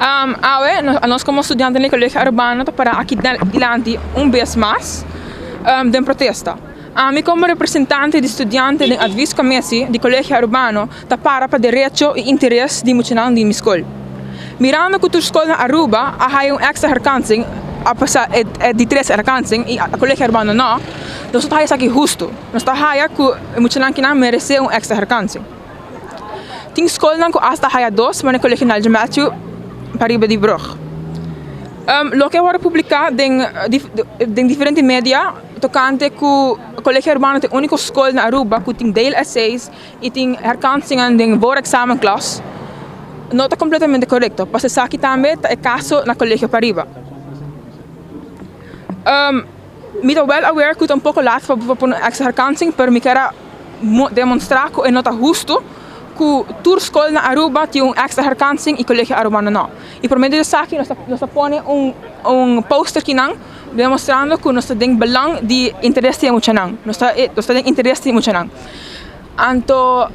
Awe, nos como studiante na Colegio Arubano ta para aki dilanti un bes mas den protesta. Ami como representante di studiante den adviescommissie di Colegio Arubano ta para pa derecho y interes di muchanan di mi scol. Mirando cu tur scol na Aruba a haya un extra herkansing, a pasa e di tres herkansing y Colegio Arubano no, nos no ta haya esaki husto. Nos ta haya cu e muchanan kinan merece un extra herkansing. Tin scolnan cu hasta haya dos, manera Colegio Nigel Matthew pariba di brug. Loke a wordo publica den diferente media tocante cu Colegio Arubano ta e unico scol na Aruba cu tin deel essays y tin herkansingen den voorexamenklas no ta completamente corecto, pasobra esaki tambe ta e caso na Colegio Pariba. Mi ta well aware cu ta un poco laat pa pone un extra herkansing, pero mi kier a demonstra cu e no ta husto cu tur scol na Aruba tin un extra herkansing y Colegio Arubano no. Y por medio di esaki nos ta pone un poster kinan demostrando cu nos ta den belang di interes di e muchanan, nos ta den interes di e muchanan. Anto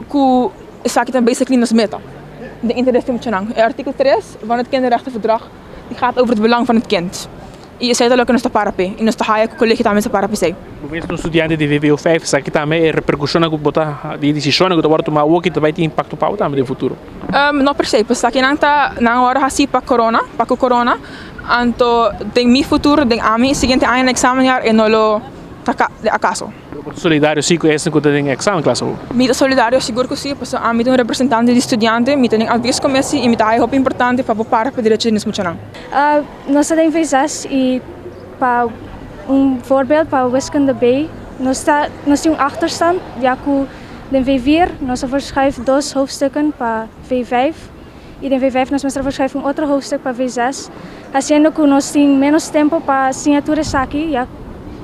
cu esaki ta basically nos meta, den interes di e muchanan. E artikel 3 van het kinderrechtenverdrag, die gaat over het belang van het kind. Y esey ta loke nos ta para pe y nos ta haya cu colegio tambe ta para p'esey. Bo mes ta un studiante di VWO 5, esaki tambe e repercusionnan cu bo ta di decisionnan cu ta wordo tuma awor ki ta bay tin impacto pa bo tambe den futuro? No per se, pues esakinan ta nan a wordo haci pa corona, pa cu corona, anto den mi futuro, den ami siguiente aña na examenjaar e no lo ta acaso. Bo ta solidario si cu esnan cu ta den examenklas awor? Mi ta solidario, sigur cu si, pasobra ami ta un representante di studiante, mi ta den adviescommissie y mi ta haya hopi importante pa bo para pa derecho di nos muchanan. Nos ta den V6 y pa un voorbeeld, pa wiskunde B, nos tin un achterstand, ya cu den V4 nos a verschuif dos hoofdstukken pa V5 y den V5 nos mester verschuif un otro hoofdstuk pa V6, haciendo cu nos tin menos tempo pa siña tur esaki, ya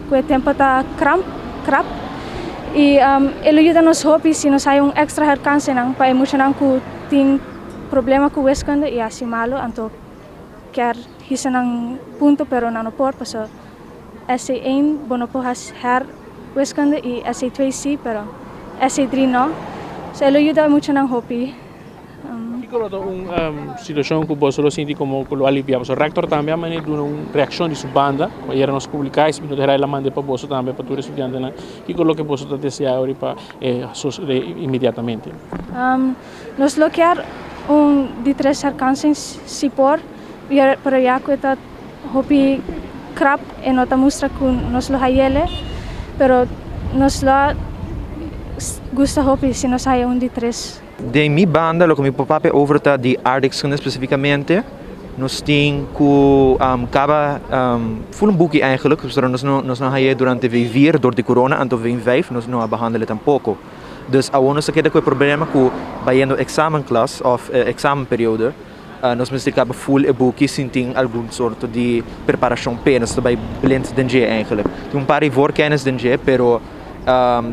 cu e tempo ta kramp, krap. Y e lo yuda nos hopi si nos haya un extra herkansingnan pa e muchanan cu tin problema cu wiskunde y haci malo, anto kier hisa nan punto, pero nan no por, paso SC1 bo no por her wiskunde y SC2 si, pero SC3 no. So e lo yuda muchanan hopi. Kico lo ta un situacion cu bo lo sinti como cu lo alivia? Pasobra rector tambe a manera duna un reaccion di su banda, cu ayera nos publica y si no ta el a manda pa boso tambe, pa tur estudiantenan. Kico loke boso ta desea ori pa inmediatamente? Nos lo kier un di tres herkansing si por, pero ya cu ta hopi krap e no ta mustra cu nos lo hayele, pero nos lo gusta hopi si nos haya un di tres. Di mi banda, loke mi por papia over ta di aardrijkskunde specificamente. Nos tin cu caba full un buki eigenlijk, pasobra nos no haya durante V4 door di corona, anto V5 nos no a behandelen tampoco. Dus awor nos a keda cu e problema cu bayendo examenklas of examenperiode, nos mester caba full e buki sin tin algun sorto di preparacion pe, nos ta bay blind den dje eigenlijk. Tin un par di voorkennis den dje, pero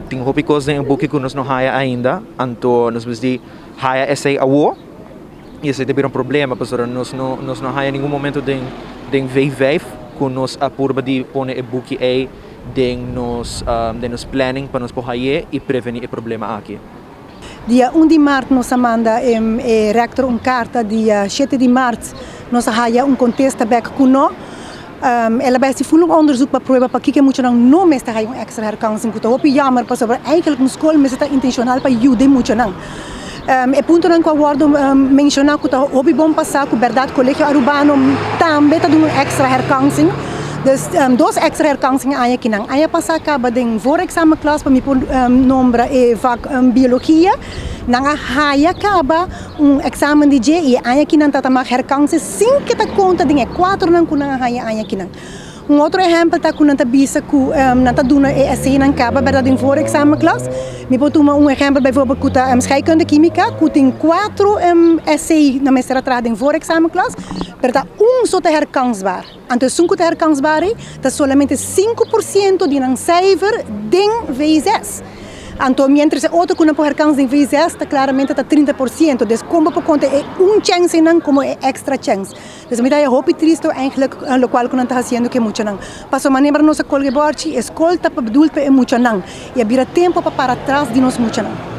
tin hopi cos den e buki cu nos no haya ainda, anto nos mester haya esey awo y esey ta bira un problema, pasobra nos no haya ningun momento den V5 cu nos a purba di pone e buki ey den nos planning pa nos por haye y preveni e problema aki. Dia 1 di maart nos a manda e rector un carta, dia 7 di maart nos a haya un contesta back cu no. El a bay full un onderzoek pa prueba pakico muchanan no mester haya un extra herkansing, cu ta hopi jammer, pasobra eigenlijk un school mester ta intencional pa yuda muchanan. E puntonan cu a wordo menciona cu ta hopi bon pa sa cu berdad Colegio Arubano tambe ta duna un extra herkansing. Dus dos extra herkansing aña akinan. Aña pasa caba den voorexamenklas, pa mi por nombra e vak biologia. Nan a haya caba un examen di dje y aña akinan tata mag herkansen sin cu ta conta den e cuatronan cu nan a haya aña akinan. Un otro ehempel ta cu nan ta bisa cu nan ta duna e essaynan caba berdad den voorexamenklas. Mi por tuma un ehempel, bijvoorbeeld cu ta scheikunde química, cu tin cuatro essay nan mester a traha den voorexamenklas, pero ta un so ta herkansbaar. Anto esun cu ta herkansbaar ey, ta solamente 5% di nan cijfer den V6. Anto, mientras e otro cu nan por herkans den V6 ta claramente ta 30%. Dus con bo por conta e un chance nan como e extra chance? Dus mi ta hopi tristo eigenlijk locual cu nan ta haciendo cu e muchanan. Paso manera nos a colga e borchi, e school ta bedoeld pa e muchanan. Y a bira tempo pa para atras di nos muchanan.